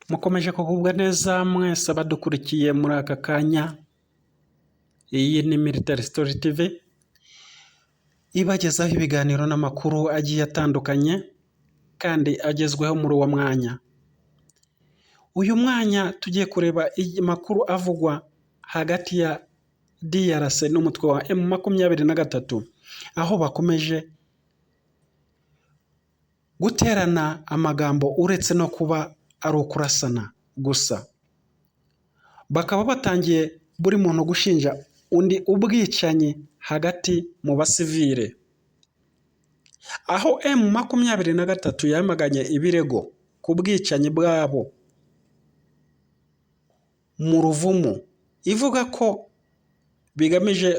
Mukomeje kugubwa neza mwese abadukurikiye muri aka kanya. Iyi ni Military Story TV ibagezaho ibiganiro n'amakuru agiye atandukanye kandi agezweho muri uwo mwanya. Uyu mwanya tugiye kureba amakuru avugwa hagati ya DRC n'umutwe wa M23, aho bakomeje guterana amagambo uretse no kuba ari ukurasana gusa. Bakaba batangiye buri muntu gushinja undi ubwicanyi hagati mu basivile. Aho M23 yamaganye ibirego ku bwicanyi bwabo mu Ruvumu, ivuga ko bigamije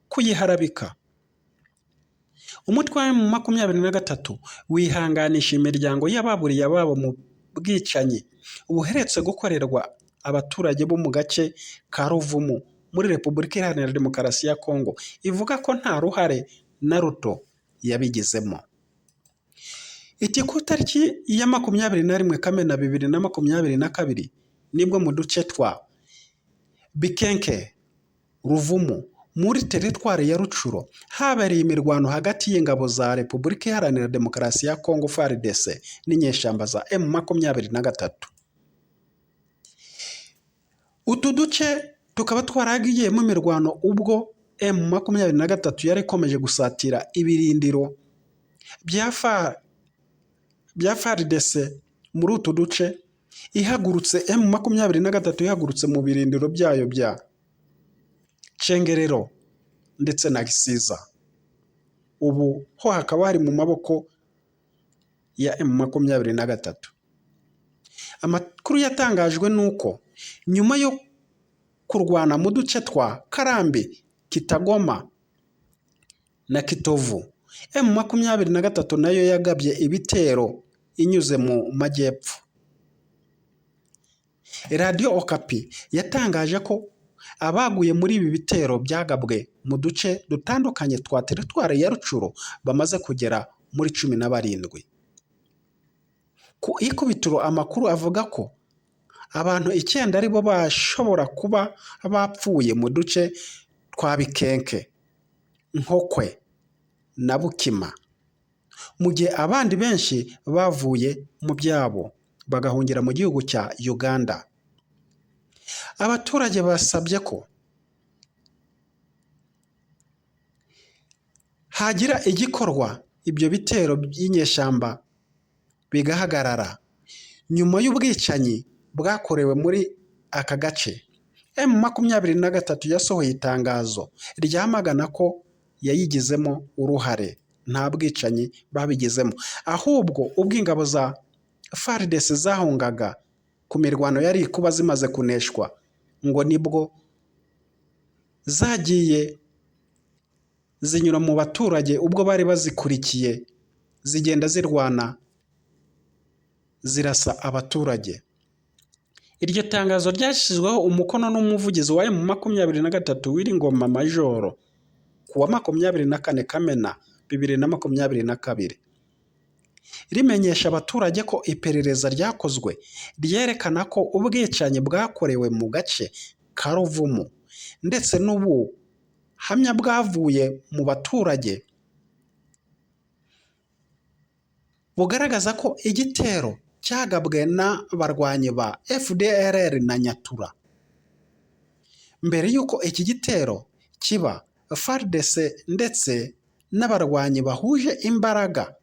kuyiharabika. Umutwe wa M23 wihanganisha imiryango y'ababuriye ababo mu bwicanyi buherutse gukorerwa abaturage bo mu gace ka Ruvumu muri Repubulika Iharanira Demokarasi ya Kongo, ivuga ko nta ruhare na ruto yabigizemo. Iti ku itariki ya 21 Kamena 2022 nibwo mu duce twa Bikenke, Ruvumu muri teritwari ya Rutshuru habereye imirwano hagati y'ingabo za Repubulika Iharanira Demokarasi ya Kongo FARDC n'inyeshyamba za M23. Utu duce tukaba twaragiyemo imirwano ubwo M23 yari ikomeje gusatira ibirindiro bya FARDC muri utu duce, ihagurutse M23 ihagurutse mu birindiro byayo bya Cengerero ndetse na Gisiza. Ubu ho hakaba hari mu maboko ya M23. Amakuru yatangajwe ni uko nyuma yo kurwana mu duce twa Karambi, Kitagoma na Kitovu, M23 nayo yagabye ibitero inyuze mu majyepfo. Radiyo Okapi yatangaje ko abaguye muri ibi bitero byagabwe mu duce dutandukanye twa teritwari ya Rutshuru bamaze kugera muri 17. Ku ikubitiro amakuru avuga ko abantu 9 aribo bashobora kuba bapfuye mu duce twa Bikenke, Nkokwe na Bukima, mu gihe abandi benshi bavuye mu byabo bagahungira mu gihugu cya Uganda. Abaturage basabye ko hagira igikorwa ibyo bitero by'inyeshyamba bigahagarara nyuma y'ubwicanyi bwakorewe muri aka gace. M23 yasohoye itangazo ryamagana ko yayigizemo uruhare, nta bwicanyi babigizemo, ahubwo ubwo ingabo za FARDC zahungaga ku mirwano yari kuba zimaze kuneshwa, ngo nibwo zagiye zinyura mu baturage ubwo bari bazikurikiye, zigenda zirwana zirasa abaturage. Iryo tangazo ryashyizweho umukono n'umuvugizi wa M23 Willy Majoro ku wa 24 Kamena 2022, rimenyesha abaturage ko iperereza ryakozwe ryerekana ko ubwicanyi bwakorewe mu gace ka Ruvumu ndetse n'ubuhamya bwavuye mu baturage bugaragaza ko igitero cyagabwe n'abarwanyi ba FDLR na Nyatura. Mbere y'uko iki gitero kiba, FARDC ndetse n'abarwanyi bahuje imbaraga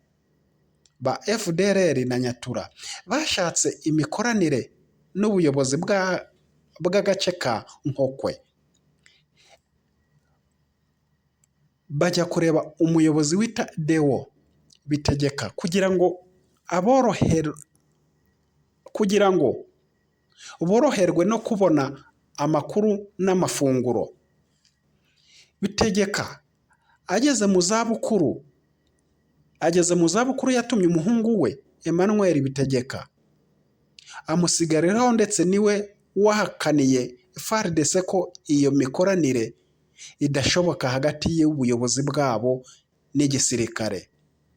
ba FDLR na Nyatura bashatse imikoranire n'ubuyobozi bw'agace ka Nkokwe, bajya kureba umuyobozi wita Deo Bitegeka kugira ngo kugira ngo boroherwe no kubona amakuru n'amafunguro. Bitegeka ageze mu zabukuru yatumye umuhungu we Emmanuel Bitegeka amusigariraho, ndetse niwe wahakaniye FARDC ko iyo mikoranire idashoboka hagati y'ubuyobozi bwabo n'igisirikare,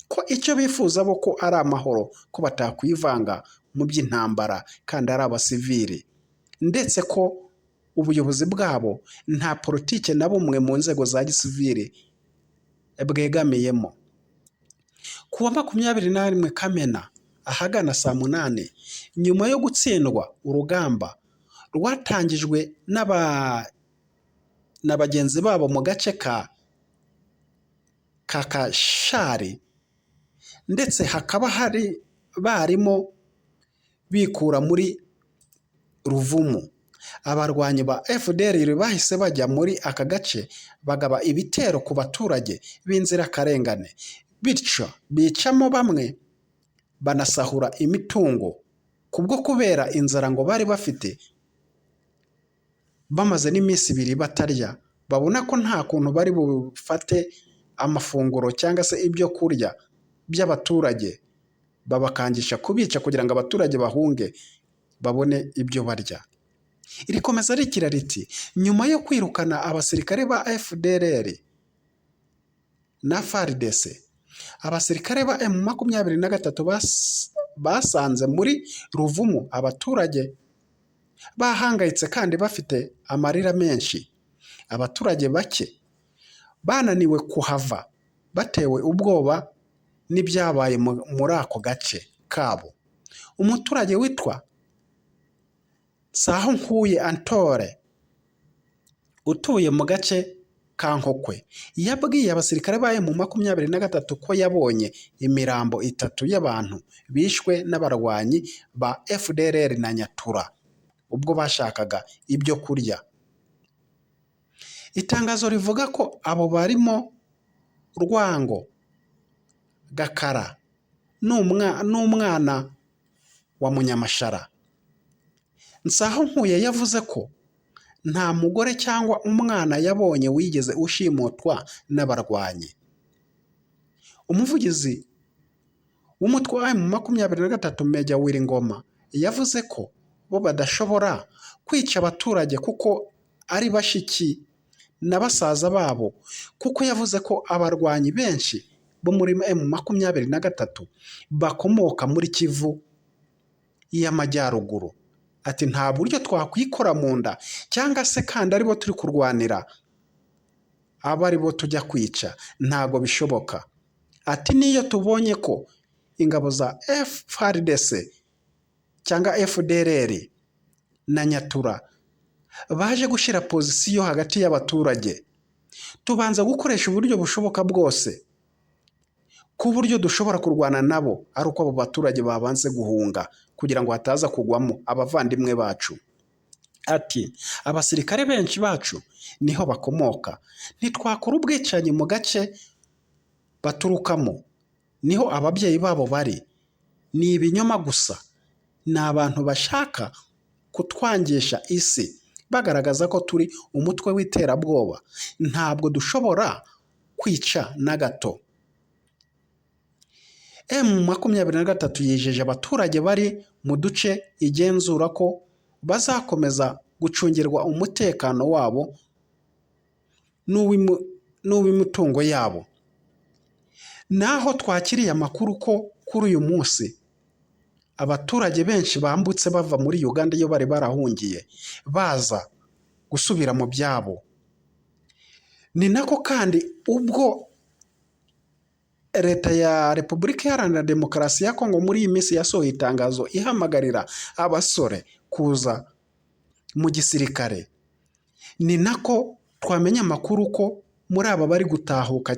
ko icyo bifuza bo ko ari amahoro, ko batakwivanga mu by'intambara kandi ari abasivili, ndetse ko ubuyobozi bwabo nta politike na bumwe mu nzego za gisivili bwegamiyemo. Ku wa 21 Kamena ahagana saa 8, nyuma yo gutsindwa urugamba rwatangijwe na bagenzi babo mu gace ka Kakashari, ndetse hakaba hari barimo bikura muri Ruvumu, abarwanyi ba FDLR bahise bajya muri aka gace bagaba ibitero ku baturage b'inzirakarengane, bityo bicamo bamwe banasahura imitungo kubwo kubera inzara ngo bari bafite, bamaze n'iminsi 2 batarya, babona ko nta kuntu bari bufate amafunguro cyangwa se ibyo kurya by'abaturage, babakangisha kubica kugira ngo abaturage bahunge babone ibyo barya. Rikomeza rigira riti: "Nyuma yo kwirukana abasirikare ba FDLR na FARDC, abasirikare ba M23 basanze muri Ruvumu abaturage bahangayitse kandi bafite amarira menshi. Abaturage bake bananiwe kuhava batewe ubwoba n'ibyabaye muri ako gace kabo." Umuturage witwa Nkuye Antore utuye mu gace ka Nkokwe yabwiye abasirikare ba M23 ko yabonye imirambo 3 y'abantu bishwe n'abarwanyi ba FDLR na Nyatura ubwo bashakaga ibyo kurya. Itangazo rivuga ko abo barimo Rwango Gakara n'umwana wa Munyamashara. Nkuye yavuze ko nta mugore cyangwa umwana yabonye wigeze ushimutwa n'abarwanyi. Umuvugizi w'umutwe wa M23 Meja Willy Ngoma yavuze ko bo badashobora kwica abaturage kuko ari bashiki na basaza babo, kuko yavuze ko abarwanyi benshi bo muri M23 bakomoka muri Kivu y'Amajyaruguru. Ati: "Nta buryo twakwikora mu nda cyangwa se kandi aribo turi kurwanira aba aribo tujya kwica, ntago bishoboka." Ati: "N'iyo tubonye ko ingabo za FARDC cyangwa FDLR na Nyatura baje gushyira pozisiyo hagati y'abaturage, tubanza gukoresha uburyo bushoboka bwose ku buryo dushobora kurwana nabo ari uko abo baturage babanze guhunga kugira ngo hataza kugwamo abavandimwe bacu." Ati: "Abasirikare benshi bacu niho bakomoka, ntitwakora ubwicanyi mu gace baturukamo, niho ababyeyi babo bari, ni ibinyoma gusa, ni abantu bashaka kutwangisha isi bagaragaza ko turi umutwe w'iterabwoba, ntabwo dushobora kwica na gato." M23 yijeje abaturage bari mu duce igenzura ko bazakomeza gucungirwa umutekano wabo n'uw'imitungo yabo. Naho twakiriye amakuru ko kuri uyu munsi abaturage benshi bambutse bava muri Uganda iyo bari barahungiye baza gusubira mu byabo. Ni nako kandi ubwo Leta ya Repubulika Iharanira Demokarasi ya Kongo muri iyi minsi yasohoye itangazo ihamagarira abasore kuza mu gisirikare, ni nako twamenya amakuru ko muri aba bari gutahuka.